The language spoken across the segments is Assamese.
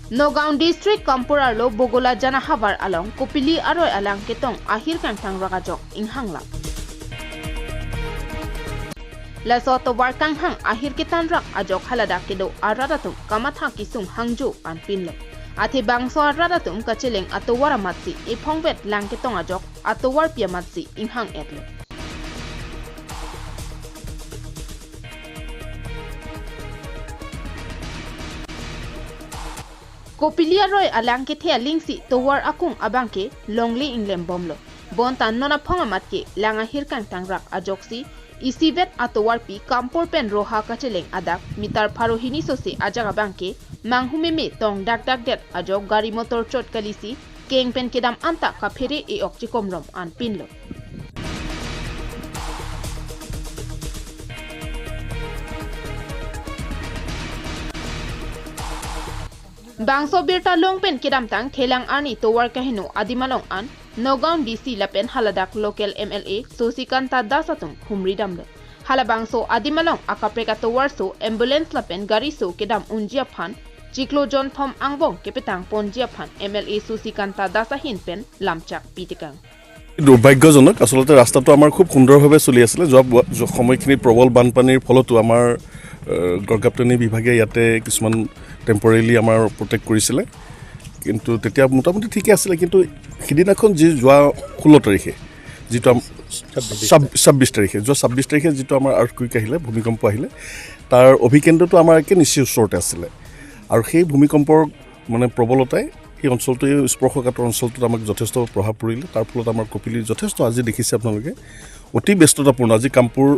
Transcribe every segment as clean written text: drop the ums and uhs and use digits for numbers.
Nagaon district Kampur arlo Bogola Janahabar along Kopili aroi alang ketong ahir kangtang ragajok inghangla. Laso towar kanghang ahir ketan rak ajok halada kedo aradatum kamatha kisung hangjo an pinlo. Athe bangso aradatum kacheleng atowar amatsi ephongvet lang ketong ajok atowar piamatsi inghang etle. Kopilia Roy alang ke thea lingsi towar akung abangke longli inglem bomlo. Bonta nona phongamat ke langa hirkang tangrak ajoksi isivet atowar pi kampor pen roha kacheleng adak mitar pharohini sose ajak abangke manghumeme tong dak dak det ajok gari motor chot kalisi keng pen kedam anta ka phere e okchi komrom an pinlo. Bangso birta longpen kedamtang thelang ani towar kahino adimalong an Nagaon DC lapen haladak local MLA Susikanta Dasatum humri damlo. Hala bangso adimalong akapreka towar so ambulance lapen gari so kedam unjia phan chiklo jon thom angbong kepetang ponjia phan MLA Susikanta Dasa hinpen lamchak pitikang. দুৰ্ভাগ্যজনক আচলতে ৰাস্তাটো আমাৰ খুব সুন্দৰভাৱে চলি আছিলে। যোৱা সময়খিনি প্ৰবল বানপানীৰ ফলতো আমাৰ গড়কাপ্তানি বিভাগে ইয়াতে কিছুমান টেম্পৰেলি আমাৰ প্ৰটেক্ট কৰিছিলে, কিন্তু তেতিয়া মোটামুটি ঠিকে আছিলে। কিন্তু সিদিনাখন যি যোৱা 16 তাৰিখে যিটো 26 তাৰিখে যোৱা 26 তাৰিখে যিটো আমাৰ আৰ্থকুইক আহিলে, ভূমিকম্প আহিলে, তাৰ অভিকেন্দ্ৰটো আমাৰ একে নিচেই ওচৰতে আছিলে আৰু সেই ভূমিকম্পৰ মানে প্ৰবলতাই সেই অঞ্চলটোৱে স্পৰ্শকাতৰ অঞ্চলটোত আমাক যথেষ্ট প্ৰভাৱ পৰিলে। তাৰ ফলত আমাৰ কপিলি যথেষ্ট আজি দেখিছে আপোনালোকে অতি ব্যস্ততাপূৰ্ণ। আজি কামপুৰ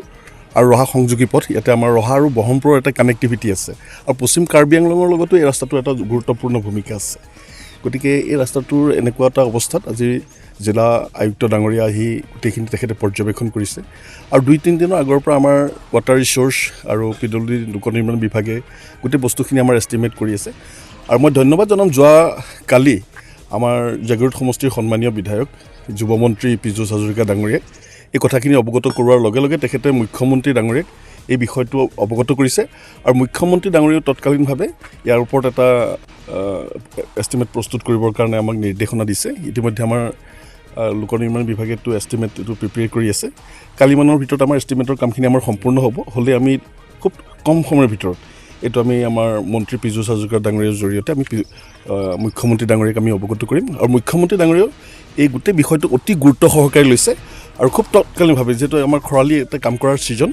আৰু ৰহা সংযোগী পথ, ইয়াতে আমাৰ ৰহা আৰু বহৰমপুৰৰ এটা কানেক্টিভিটি আছে আৰু পশ্চিম কাৰ্বি আংলঙৰ লগতো এই ৰাস্তাটোৰ এটা গুৰুত্বপূৰ্ণ ভূমিকা আছে। গতিকে এই ৰাস্তাটোৰ এনেকুৱা এটা অৱস্থাত আজি জিলা আয়ুক্ত ডাঙৰীয়া আহি গোটেইখিনি তেখেতে পৰ্যবেক্ষণ কৰিছে আৰু 2-3 দিনৰ আগৰ পৰা আমাৰ ৱাটাৰ ৰিচ'ৰ্চ আৰু পি ডব্লিউ ডি লোক নিৰ্মাণ বিভাগে গোটেই বস্তুখিনি আমাৰ এষ্টিমেট কৰি আছে। আৰু মই ধন্যবাদ জনাম যোৱা কালি আমাৰ জাগিৰোড সমষ্টিৰ সন্মানীয় বিধায়ক যুৱমন্ত্ৰী পীযুষ হাজৰিকা ডাঙৰীয়াক এই কথাখিনি অৱগত কৰোৱাৰ লগে লগে তেখেতে মুখ্যমন্ত্ৰী ডাঙৰীয়াক এই বিষয়টো অৱগত কৰিছে আৰু মুখ্যমন্ত্ৰী ডাঙৰীয়াও তৎকালীনভাৱে ইয়াৰ ওপৰত এটা এষ্টিমেট প্ৰস্তুত কৰিবৰ কাৰণে আমাক নিৰ্দেশনা দিছে। ইতিমধ্যে আমাৰ লোক নিৰ্মাণ বিভাগে এইটো এষ্টিমেট এইটো প্ৰিপেয়াৰ কৰি আছে। কালিমানৰ ভিতৰত আমাৰ এষ্টিমেটৰ কামখিনি আমাৰ সম্পূৰ্ণ হ'ব। হ'লে আমি খুব কম সময়ৰ ভিতৰত এইটো আমি আমাৰ মন্ত্ৰী পীযুষ হাজৰিকা ডাঙৰীয়াৰ জৰিয়তে আমি মুখ্যমন্ত্ৰী ডাঙৰীয়াক আমি অৱগত কৰিম আৰু মুখ্যমন্ত্ৰী ডাঙৰীয়াও এই গোটেই বিষয়টো অতি গুৰুত্ব সহকাৰে লৈছে আৰু খুব তৎকালীনভাৱে যিহেতু আমাৰ খৰালি এটা কাম কৰাৰ ছিজন,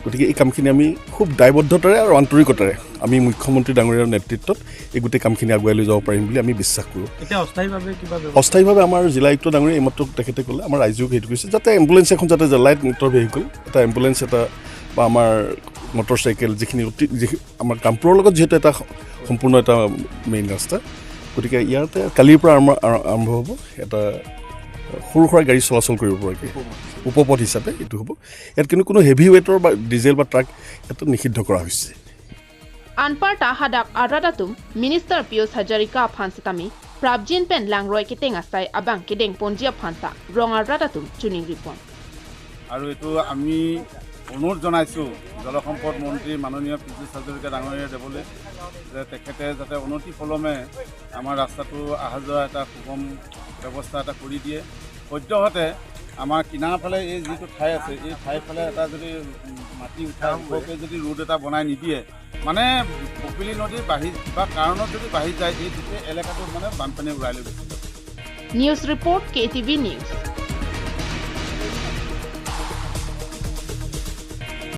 গতিকে এই কামখিনি আমি খুব দায়বদ্ধতাৰে আৰু আন্তৰিকতাৰে আমি মুখ্যমন্ত্ৰী ডাঙৰীয়াৰ নেতৃত্বত এই গোটেই কামখিনি আগুৱাই লৈ যাব পাৰিম বুলি আমি বিশ্বাস কৰোঁ। অস্থায়ীভাৱে আমাৰ জিলা আয়ুক্ত ডাঙৰীয়া এইমাত্ৰ তেখেতে ক'লে, আমাৰ ৰাইজেও সেইটো কৰিছে যাতে এম্বুলেঞ্চ এখন যাতে লাইট মটৰ ভেহিকল এটা এম্বুলেঞ্চ এটা বা আমাৰ মটৰ চাইকেল যিখিনি অতি আমাৰ কামপুৰৰ লগত যিহেতু এটা সম্পূৰ্ণ এটা মেইন ৰাস্তা, গতিকে ইয়াতে কালিৰ পৰা আৰম্ভ হ'ব এটা সৰু সুৰা গাড়ী চলাচল কৰিব পৰাকৈ উপপথ হিচাপে এইটো হ'ব। ইয়াত কিন্তু কোনো হেভি ৱেটৰ বা ডিজেল বা ট্ৰাক ইয়াত নিষিদ্ধ কৰা হৈছে। আনপাৰ্টা হাদাক আৰাদাতুম মিনিষ্টাৰ পীয়ুষ হাজৰিকা ফানসাতামি প্ৰাবজিন পেন লাংৰয় কেটেং আস্তাই আবাং কেডেং পঞ্জিয়া ফানসা ৰং আৰাদাতুম চুনিং ৰিপন। আৰু এইটো আমি অনুৰোধ জনাইছোঁ জলসম্পদ মন্ত্ৰী মাননীয় পীযুষ হাজৰিকা ডাঙৰীয়া দেৱলৈ যে তেখেতে যাতে অনতি পলমে আমাৰ ৰাস্তাটো অহা যোৱা এটা সুগম ব্যৱস্থা এটা কৰি দিয়ে। সদ্যহতে আমাৰ কিনাৰফালে এই যিটো ঠাই আছে এই ঠাইফালে এটা যদি মাটি উঠাই ওপৰকৈ যদি ৰোড এটা বনাই নিদিয়ে, মানে কপিলী নদী বাঢ়ি বা কাৰণত যদি বাঢ়ি যায় এই গোটেই এলেকাটো মানে বানপানী উৰাই লৈ গুচি যাব। News report KTV news.